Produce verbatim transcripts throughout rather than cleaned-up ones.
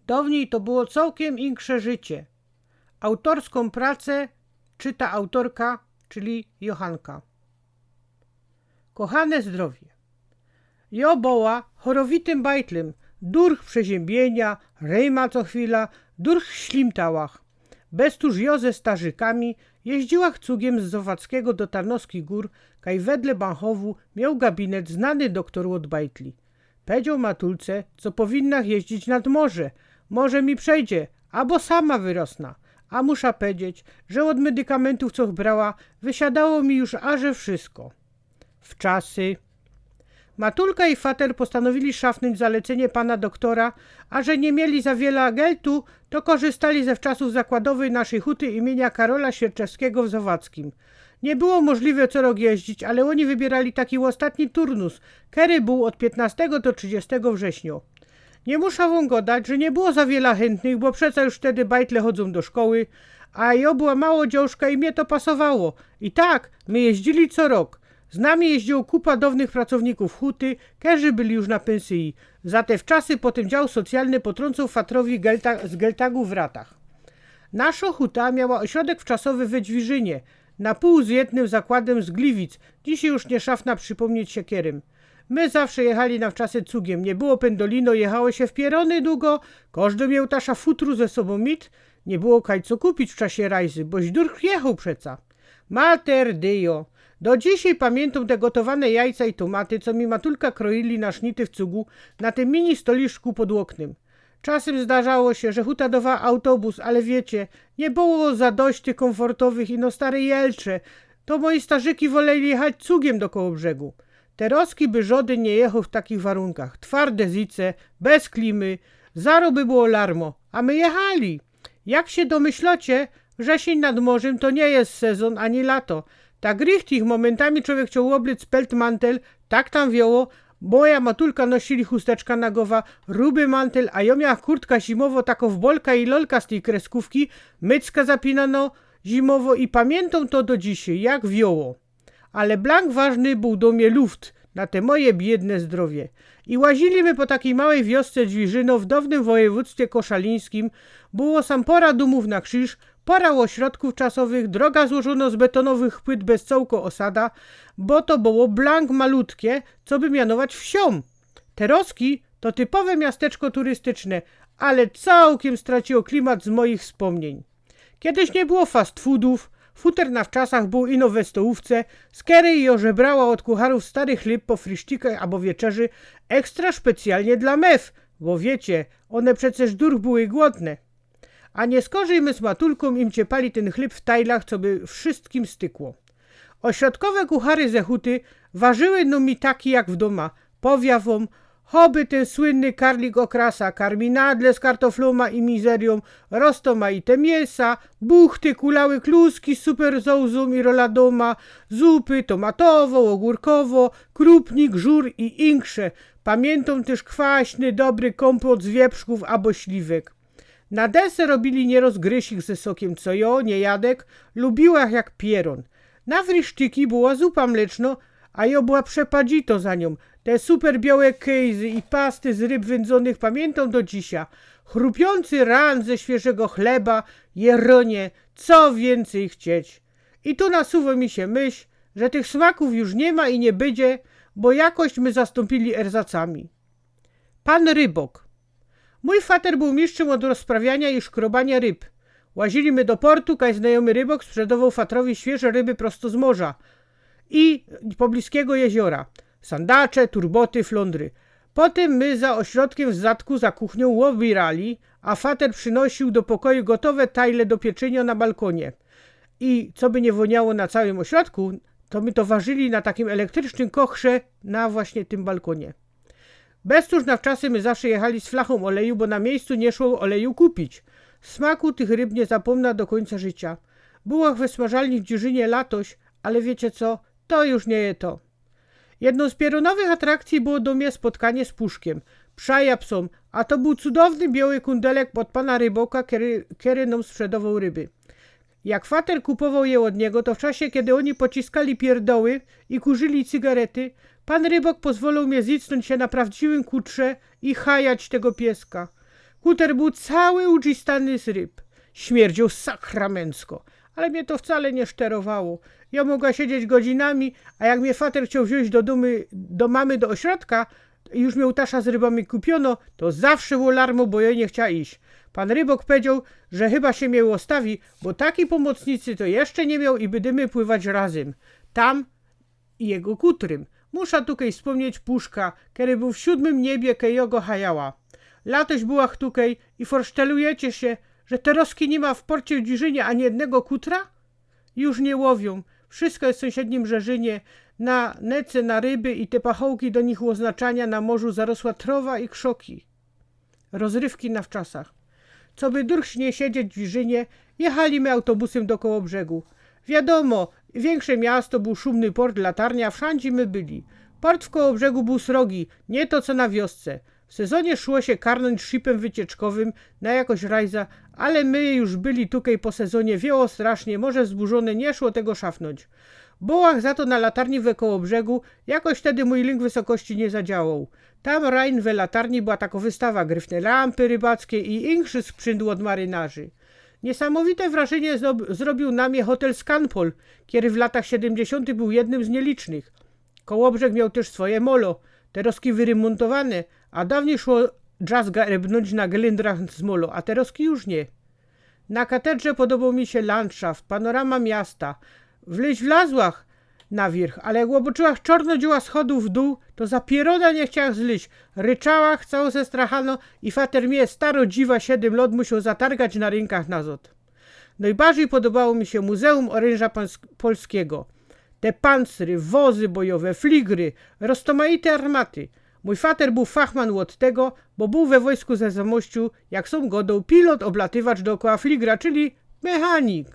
Downij to było cołkiym insze życie. Autōrskõ pracã czyta autōrka, czyli Johanka. Kochane zdrowie. Jo boła chorowitym bajtlym, durch przeziymbiynio, ryma co chwila, durch w ślimtałach. Bez tōż jo ze starzykami jeździła cugiem z Zowackigo do Tarnowskich Gōr, kaj wedle Banchowu mioł gabinet znany doktōr ôd bajtli. Pedzioł matulce, co powinnach jeździć nad morze. Może mi przejdzie, abo sama wyrosna. A musza pedzieś, że ôd medykamentow, co brała, wysiadało mi już aże wszystko. Wczasy. Matulka i fater postanowili szafnōńć zalecynie pana doktora, a że niy mieli za wiela geltu, to korzystali ze wczasōw zakładowyj naszyj huty imiynia Karola Świerczewskigo w Zowackim. Niy było możliwe co rok jeździć, ale ôni wybierali taki ôstatni turnus, kery bōł ôd piytnostego do trzidziestego wrześnio. Niy musza wōm godać, że niy było za wiela chyntnych, bo przeca już wtedy bajtle chodzōm do szkoły, a jo była mało dziołszka i mie to pasowało. I tak, my jeździli co rok. Z nami jeździło kupa downych pracownikōw huty, kerzy byli już na pynsyji. Za te wczasy potym dział socjalny potrōncoł fatrowi gelta, z geltagu w ratach. Naszo huta miała ôśrodek wczasowy we Dźwiżynie, na pōł z jednym zakładym z Gliwic, dzisiej już niy szafna przipōmnieć sie kerym. My zawsze jechali na wczasy cugiem, niy było pyndolino, jechało sie w pierōny dugo, kożdy mioł tasza futru ze sobōm mit, niy było kaj co kupić w czasie rajzy, boś durch jechoł przeca. Mater Dyjo! Do dzisiej pamiyntōm te gotowane jajca i tomaty, co mi matulka kroili na sznity w cugu, na tym mini stoliszku pod ôknym. Czasym zdarzało sie, że huta dowała autobus, ale wiycie, niy było za dość tych kōmfortowych ino stare jelcze. To moji starzyki woleli jechać cugiem do Kołobrzegu. Terozki by żodyn niy jechoł w takich warunkach. Twarde zycie, bez klimy, zaro by było larmo, a my jechali. Jak sie domyślocie, wrzesiyń nad morzym to niy je sezōn ani lato. Tak richtig momentami czowiek chcioł ôblec peltmantel, tak tam wioło. Moja matulka nosili chusteczka na gowa, ruby mantel, a jo miała kurtka zimowo, takõ w bolka i lolka z tyj kreskōwki, mycka zapinano zimowo i pamiyntōm to do dzisiej, jak wioło. Ale blank ważny bōł do mie luft, na te moje biydne zdrowie. I łazili my po takij małyj wiosce Dźwiżyno w downym wojewōdztwie koszalińskim. Było sam pora dōmōw na krziż, pora ôśrodkōw czasowych, droga złożōno z betonowych płyt bez cołko ôsada, bo to było blank malutkie, co by mianować wsiōm. Terozki to typowe miasteczko turystyczne, ale cołkym straciło klimat z moich wspōmniyń. Kejś niy było fast foodōw, futer na wczasach bōł ino we stołōwce, z kerej jo żebrała ôd kucharōw stary chlyb po frisztikach abo wieczerzy, ekstra specjalnie dlŏ mew, bo wiycie, ône przecież durch były głodne. A niyskorzij my z matulkōm im ciepali tyn chlyb w tajlach, co by wszystkim stykło. Ôśrodkowe kuchary ze huty warzyły nōm i taki jak w dōma. Powiã wōm, choby tyn słynny karlik ôkrasa, karminadle z kartoflōma i mizeryōm, roztōmajte mięsa, buchty, kulały kluski z super sousōm i roladōma, zupy tomatowo, ôgōrkowo, krupnik, żur i insze. Pamiyntōm tyż kwaśny, dobry kōmpot z wieprzkōw abo śliwek. Na deser robiyli niyroz grysik ze sokiym, co jo, niyjadek, lubiła jak pierōn. Na frisztiki była zupa mlecznŏ, a jo była przepadzito za niōm. Te super biołe kejzy i pasty z ryb wyndzōnych pamiyntōm do dzisiej. Chrupiōncy ran ze świyżego chleba, jeronie, co wiyncyj chcieć. I tu nasuwŏ mi sie myśl, że tych smakōw już niy ma i niy bydzie, bo jakość my zastōmpiyli erzacami. Pan Rybok. Mōj fater bōł mistrzym ôd rozprawianiŏ i szkrobaniŏ ryb. Łaziyli my do portu, kaj znajomy rybok sprzedowoł fatrowi świyże ryby prosto z morza i pobliskigo jeziora. Sandacze, turboty, flōndry. Potym my za ôśrodkiym w statku, za kuchniōm ôbiyli, a fater przynosiōł do pokoju gotowe tajle do pieczyniŏ na balkōnie. I co by niy wōniało na cołkym ôśrodku, to my to warzyli na takim elektrycznym kochrze na właśnie tym balkōnie. Bez tōż na wczasy my zawsze jechali z flachōm ôleju, bo na miyjscu niy szło ôleju kupić. Smaku tych ryb niy zapōmna do kōńca życiŏ. Byłach we smażalni w Dziyrzynie latoś, ale wiycie co? To już niy je to. Jednōm z pierōnowych atrakcyji było do mie spotkanie z Puszkiym. Przajap sōm, a to bōł cudowny bioły kōndelek ôd pana ryboka, kery, kery nōm sprzedowoł ryby. Jak fater kupowoł je ôd niego, to w czasie, kej ôni pociskali pierdoły i kurzyli cygarety, pan rybok pozwoloł mie zicnōńć sie na prawdziwym kutrze i chajać tego pieska. Kuter bōł cały uczistany z ryb. Śmierdzioł sakramencko. Ale mie to wcale niy szterowało. Jŏ mogła siedzieć godzinami, a jak mie fater chcioł wziōńć do dōmu, do mamy do ôśrodka, już mioł tasza z rybami kupiono, to zawsze było larmo, bo jŏ niy chciała iś. Pōn rybŏk pedzioł, że chyba sie mie ôstawi, bo takij pōmocnicy to jeszcze niy mioł i bydymy pływać razym. Tam i jego kutrym. Musza tukej spōmnieć Puszka, kery bōł w siōdmym niebie, kej jŏ go chajała. Latoś byłach tukej i forsztelujecie sie, że terŏzki niy ma w porcie w Dziżynie ani jednego kutra? Już niy łowiōm. Wszystko je w sōmsiednim Żerzynie, na nece, na ryby i te pachołki do nich ôznaczania na morzu zarosła trŏwa i krzoki. Rozrywki na wczasach. Coby durch niy siedzieć w Dziżynie, jechali my autobusym do Kołobrzegu. Wiadōmo, wiynkrze miasto, bōł szumny port, latarnia, wszandzie my byli. Port w Kołobrzegu bōł srogi, niy to co na wiosce. W sezonie szło sie karnōńć szipym wycieczkowym na jakoś rajza, ale my już byli tukej po sezonie, wiyło strasznie, morze wzburzōne, niy szło tego szafnōńć. Byłach za to na latarni we Kołobrzegu, jakoś wtedy mōj lynk wysokości niy zadziałoł. Tam rajn we latarni była tako wystawa, gryfne lampy rybackie i inszy sprzynt ôd marynarzy. Niysamowite wrażynie zrob-, zrobiōł na mie hotel Scanpol, kery w latach siedymdziesiōntych bōł jednym z niylicznych. Kołobrzeg mioł tyż swoje molo, terŏzki wyrymōntowane, a downyj szło drzazga rybnōńć na gylyndrach z molo, a terŏzki już niy. Na katedrze podoboł mi sie landszaft, panorama miasta. Wlyź wlazłach na wiyrch, ale jak ôboczyłach czŏrno dzioła schodōw w dōł, to za pierōna niy chciałach zlyź. Ryczałach cało zestrachano i fater mie, staro dziwa, siedym lŏt, musioł zatargać na rynkach nazŏd. Nojbardzij podobało mi sie Muzeum Ôrynża Pans-, Polskigo. Te pancry, wozy bojowe, fligry, roztomajte armaty. Mōj fater bōł fachman ôd tego, bo bōł we wojsku ze Zamościu, jak sōm godoł, pilot, oblatywacz dookoła fligra, czyli mechanik.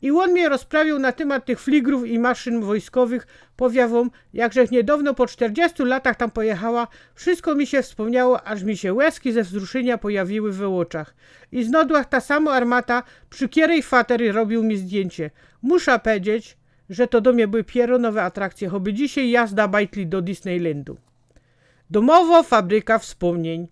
I ôn mie rozprawiōł na tymat tych fligrōw i maszyn wojskowych. Powiym wōm, jakżech niydŏwno po sztyrdziestu latach tam pojechała, wszystko mi sie wspōmniało, aż mi sie łezki ze wzruszynia pojawiły we ôczach. I znŏdłach ta samo armata, przi kerej fater robiōł mi zdjyncie. Musza pedzieć, że to do mie były pierōnowe atrakcje, choby dzisiej jazda bajtli do Disneylandu. Dōmowo fabryka wspōmnień.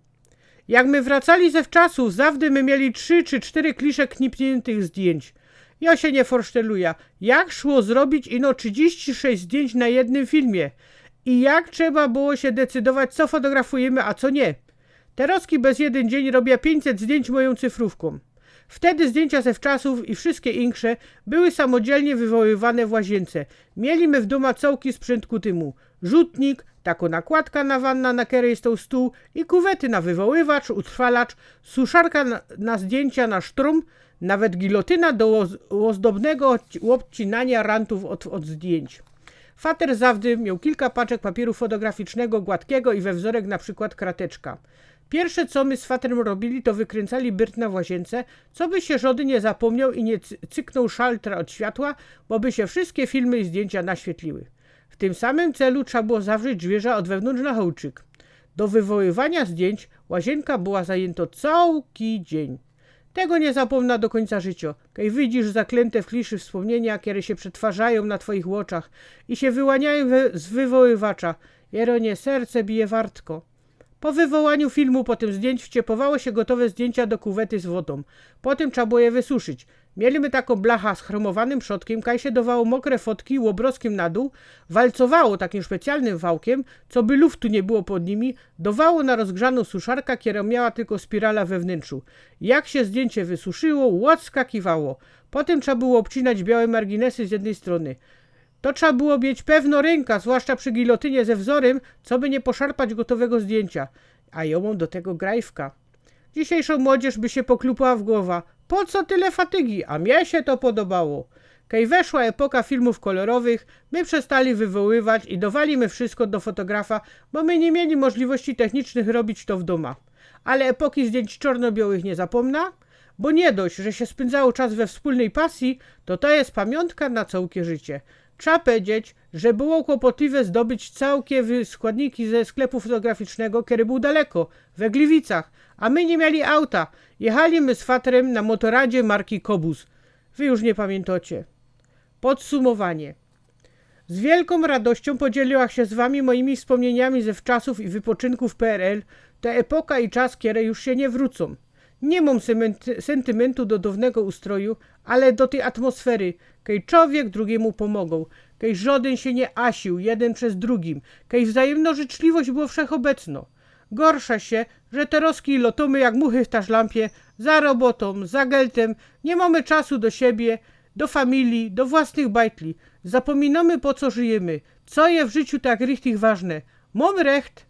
Jak my wracali ze wczasōw, zawdy my mieli trzi czy sztyry klisze knipniętych zdjyńć. Jŏ sie niy forszteluja, jak szło zrobić ino trzidziści sześć zdjyńć na jednym filmie. I jak trzeba było sie decydować, co fotografujymy, a co niy. Terŏzki bez jedyn dziyń robia piyńćset zdjyńć mojōm cyfrōwkōm. Wtedy zdjyńcia ze wczasōw i wszyjske insze były samodzielnie wywoływane w łaziynce. Mieli my w dōma cołki sprzynt ku tymu. Rzutnik, tako nakładka na wanna, na kerej stoł stōł, i kuwety na wywoływacz, utrwalacz, suszarka na, na zdjyńcia na sztrōm, nawet gilotyna do ôz-, ôzdobnego ôdcinania rantōw ôd, ôd zdjyńć. Fater zawdy mioł kilka paczek papiyru fotograficznego, gładkigo i we wzorek na przikłŏd krateczka. Piyrsze, co my z fatrym robiyli, to wykryncali byrt na łaziynce, coby sie żŏdyn niy zapōmnioł i niy cy-, cyknōł szaltra ôd światła, bo by sie wszyjske filmy i zdjyńcia naświetliły. W tym samym celu trzeba było zawrzeć dźwiyrza ôd wewnōntrz na hołczyk. Do wywoływania zdjyńć łaziynka była zajyntŏ cołki dziyń. Tego niy zapōmna do kōńca życiŏ, kej widzisz zaklynte w kliszy wspōmnienia, kere sie przetwarzajōm na twojich ôczach i sie wyłaniajōm wy-, z wywoływacza. Jeronie, serce bije wartko. Po wywołaniu filmu, potym zdjyńć, wciepowało sie gotowe zdjyńcia do kuwety z wodōm. Potym trzeba było je wysuszyć. Mieli my takõ blacha z chromowanym przodkym, kaj sie dowało mokre fotki ôbrozkym na dōł, walcowało takim specjalnym wałkym, coby luftu niy było pod nimi, dowało na rozgrzanõ suszarka, kera miała tylko spirala we wnyntrzu. Jak sie zdjyńcie wysuszyło, ôdskakiwało. Potym trzeba było ôbcinać białe marginesy z jednyj strōny. To trzeba było mieć pewno rynka, zwłaszcza przi gilotynie ze wzorym, coby niy poszarpać gotowego zdjyńcia. A jŏ mōm do tego grajfka. Dzisiejszŏ młodzież by sie poklupała w głowa. Po co tyle fatygi? A mie sie to podobało. Kej weszła epoka filmōw kolorowych, my przestali wywoływać i dowali my wszysko do fotografa, bo my niy mieli możliwości technicznych robić to w dōma. Ale epoki zdjyńć czŏrno-biŏłych niy zapōmna, bo niy dość, że sie spyndzało czas we wspōlnyj pasji, to to je pamiōntka na cołkie życie. Trzeba pedzieć, że było kłopotliwe zdobyć cołkie wy-, składniki ze sklepu fotograficznego, kery bōł daleko, we Gliwicach, a my niy mieli auta. Jechali my z fatrym na motораdzie marki Kobus. Wy już niy pamiyntocie. Podsumowanie. Z wielkōm radościōm podzieliła sie z wami mojimi wspōmnieniami ze wczasōw i wypoczynku w P R L. Te epoka i czas, kere już sie niy wrōcōm. Niy mōm syment- syntymyntu do downego ustroju, ale do tyj atmosfery, kej czowiek drugimu pōmogoł, kej żodyn sie niy asiōł jedyn bez drugim, kej wzajymno życzliwość było wszechobecno. Gorsza sie, że terozki lotōmy jak muchy w taszlampie, za robotōm, za geltym, niy mōmy czasu do siebie, do familii, do własnych bajtli. Zapōminōmy, po co żyjymy, co je w życiu tak richtig ważne. Mōm recht?